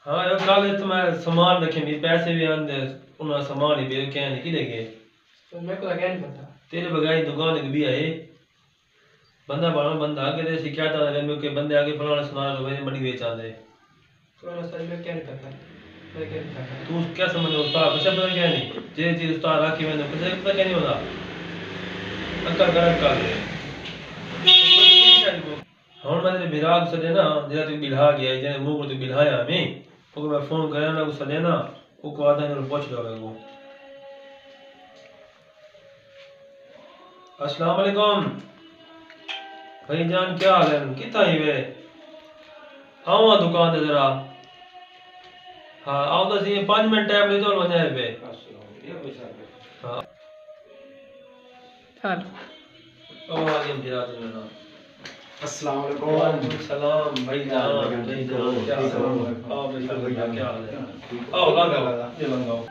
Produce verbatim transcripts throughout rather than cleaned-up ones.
ہاں یار، کل اتھاں میں سامان رکھے، میرے پیسے بھی آندے، انہاں سامان ہی بے کہیں نہیں کھلے گئے۔ تو میرے کو لگا نہیں پتا۔ تیرے بغیر دکان ایک بھی آئے۔ بندہ بڑا بندہ آگے دے شکایت آندے رہے، میرے کے بندے آگے فلانا سامان روے منڈی ویچ آندے۔ فلانا سر میں کیا نہیں پتا۔ میں کیا نہیں پتا۔ تو کیا سمجھ استاد؟ کچھ پتا کیا نہیں؟ جے چیز استاد راکھی میں، کچھ پتا کیا نہیں ہوتا؟ اکا گرم کر دے۔ ہݨ میں تیݙے بھرا کوں سݙینا، جیڑھا توں ٻلھا ڳیا، جیڑھے منہ کوں توں ٻلھایا ہمیں، اوکوں میں فون کرینا، انہاں کوں سݙینا، اوکوں آہداں انہاں کوں پچھ ݙیو میکوں۔ السلام علیکم۔ بھائی جان، کیا حال ہے؟ کتھاں ہیوے؟ آؤ ہاں دکان تے ذرا۔ ہاں، آؤ تاں صحیح، پنج منٹ ٹائم ݙے، چلو ونڄاں پئے۔ ہاں۔ ہیلو۔ او آ ڳئے بھرا توں ملݨ۔ السلام علیکم۔ وعلیکم السلام بھائی جان، بھائی جان، کیا حال ہے؟ آؤ بھائی جان، کیا حال ہے؟ آؤ، لنگھ آؤ، یہ لنگھ آؤ۔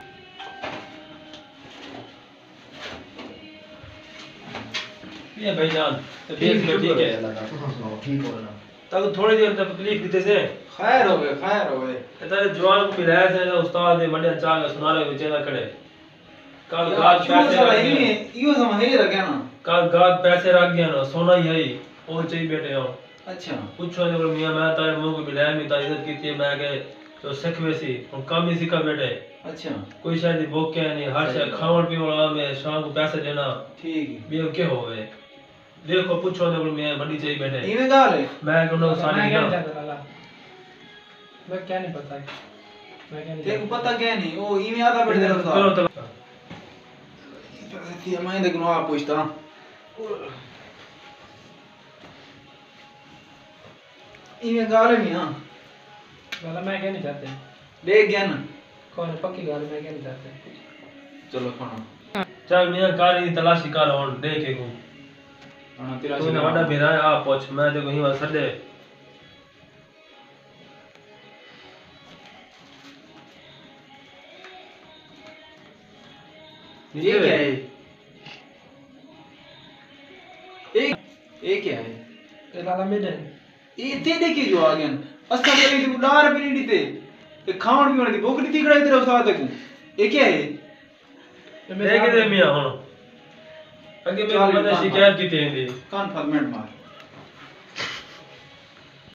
یہ بھائی جان، طبیعت میں ٹھیک ہے؟ تاکہ تھوڑی دیر تک تکلیف ݙتے سے۔ خیر ہوے، خیر ہوے۔ اے تاں جوان کوں ملایا سے، استاد دے منڈیاں چا کے سنارے وچ نہ کھڑے۔ کل یار، گاہک ایہو پیسے سارا رکھ ڳئے۔ ایویں، ایہو سمجھ رکھیا نا۔ کل گاہک پیسے رکھ ڳئے نا، سونا ہی ہے، او چئی ٻیٹھے ہو۔ اچھا۔ پچھو انہاں کول، میاں، میں تاݙے منہ کوں ٻلھایا، میں تاݙی عزت کیتی ہے، میں کہ تو سکھ ویسی، ہݨ کم ہی سکھا ٻیٹھے۔ اچھا۔ کوئی شے دی بھوک ہے نہیں، ہر شے صحیح ڳالھ۔ کھاوݨ پیوݨ آ، میں شام کوں پیسے ݙینا۔ ٹھیک ہے۔ ٻیو کیا ہووے؟ ݙیکھو، پچھو انہاں کول، میاں، منڈی چئی ٻیٹھے۔ ایویں ڳالھ ہے؟ میں کہ انہاں کوں ساݙی میں کیا ݙینا۔ پتا لالا؟ میں کیا نہیں پتا؟ میں کیا نہیں تیکوں پتا؟ پتا کیا نہیں؟ او ایویں آہدا ٻیٹھے تیرا استاد۔ کرو تلا۔ پیسے تھی میں دے کنوں آپ پوچھتا۔ ایویں ڳالھ ہے میاں۔ لالا، میں کیا نہیں چاہتے؟ ݙے ڳئے نا۔ کون ہے؟ پکی ڳالھ، میں کیا نہیں چاہتے؟ چلو کھانا۔ چل میاں، کر ہی تلاشی کر ہݨ، ݙے کے کوں۔ ہاں، تلاشی توں کر۔ وݙا بھرا ہے، آپ پچھ، میں تیکوں ہی واسطے سݙے۔ یہ کیا ہے؟ یہ، یہ کیا ہے؟ اے لالا میݙے۔ یہ تیݙے کی جو آ ڳئے؟ اساں تے ݙاہ روپے نہیں ݙتے۔ یہ کھاوݨ پیوݨ دی بھوک ݙتی کھڑا ہے تیرا استاد کوں۔ یہ کیا ہے؟ یہ میرے ݙے کے دے میاں ہݨ۔ اڳے میں چل بندے کن شکایت کیتی ہوندی۔ کن پھل منٹ مار۔